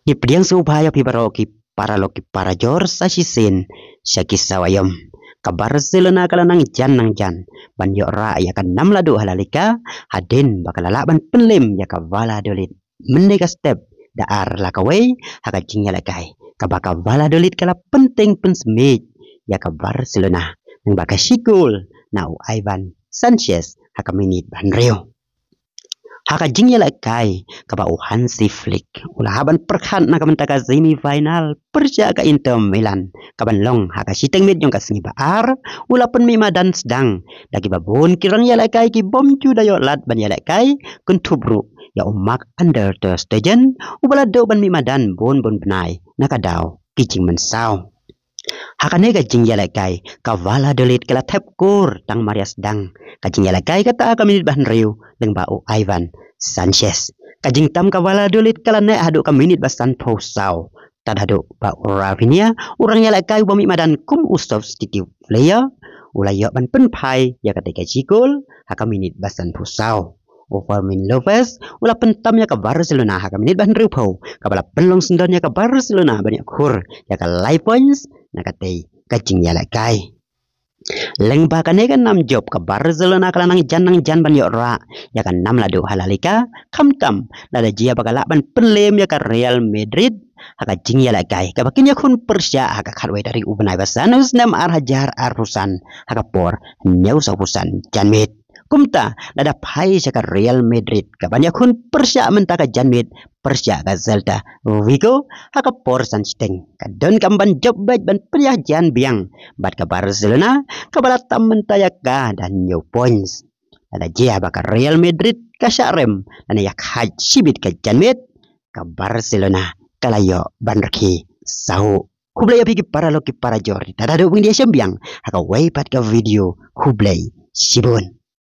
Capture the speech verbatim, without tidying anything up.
Ngi pdiang sngewbha ïa phi baroh ki paralok ki parajor sa shisien sha ki saw aïom. Ka Barcelona ka la nang jan nang jan ban ïoh rah ïa ka nam la duh ha La Liga hadien ba ka la lah ban pynlem ïa ka Valladolid mynne ka step da ar la kawei ha ka jingïalehkai kaba ka Valladolid ka la pynteng pynsmit ïa ka Barcelona lyngba ka shi gol na u Ivan Sanchez ha ka minit ba hynriew. Ha ka jingïalehkai kaba u Hansi Flick u la hap ban pyrkhat na ka bynta ka semi final pyrshah ka Inter Milan kaban long ha ka shiteng miet jong ka sngi ba ar, u la pynmih madan sdang da kiba bun ki rangïalehkai ki bym ju da ïoh lad ban ïalehkai, kynthup ruh ïa u Marc-Andre ter Stegen uba la duh ban mih madan bun bun bnai na ka daw ki jingmynsaw. Ha kane ka jingïalehkai ka Valladolid ka la thep kur tang mar ïa sdang ka jingïalehkai kata ha ka minit ba hynriew lyngba u Ivan Sanchez. Ka jingtam ka Valladolid ka la neh haduh ka minit ba sanphew saw, tad haduh ba u Raphinha, u rangïalehkai uba mih madan kum u substitute player, u la ïoh ban pynphai ïa kata ka shi gol ha ka minit ba sanphew saw. U Fermin Lopez u la pyntam ïa ka Barcelona ha ka minit ba hynriewphew kaba la pynlong syndon ïa ka Barcelona ban ïakhur ïa ka lai points na katei ka jingïalehkai. Lyngba kane ka nam jop ka Barcelona ka la nang jan nang jan ban ïoh rah ïa ka nam la duh ha La Liga, khamtam lada jia ba ka lah ban pynlem ïa ka Real Madrid ha ka jingïalehkai kaba kin ïakhun pyrshah ha ka khatwei tarik u bnai ba san u snem ar hajar arphew san ha ka por hynñiew sawphew san janmiet. Kumta lada phai sha ka Real Madrid kaban ïakhun pyrshah mynta ka janmiet pyrshah ka Celta Vigo ha ka por san shiteng, ka donkam ban jop beit ban pynïajan biang bad ka Barcelona kaba la tam mynta ïa ka da hynñiew points. Lada jia ba ka Real Madrid ka shah rem lane ïa khait shibit ka janmiet, ka Barcelona ka la ïoh ban rkhie saw. Khublei ïa phi ki paralok ki parajor, tad haduh ban ïashem biang ha kawei pat ka video. Khublei shibun.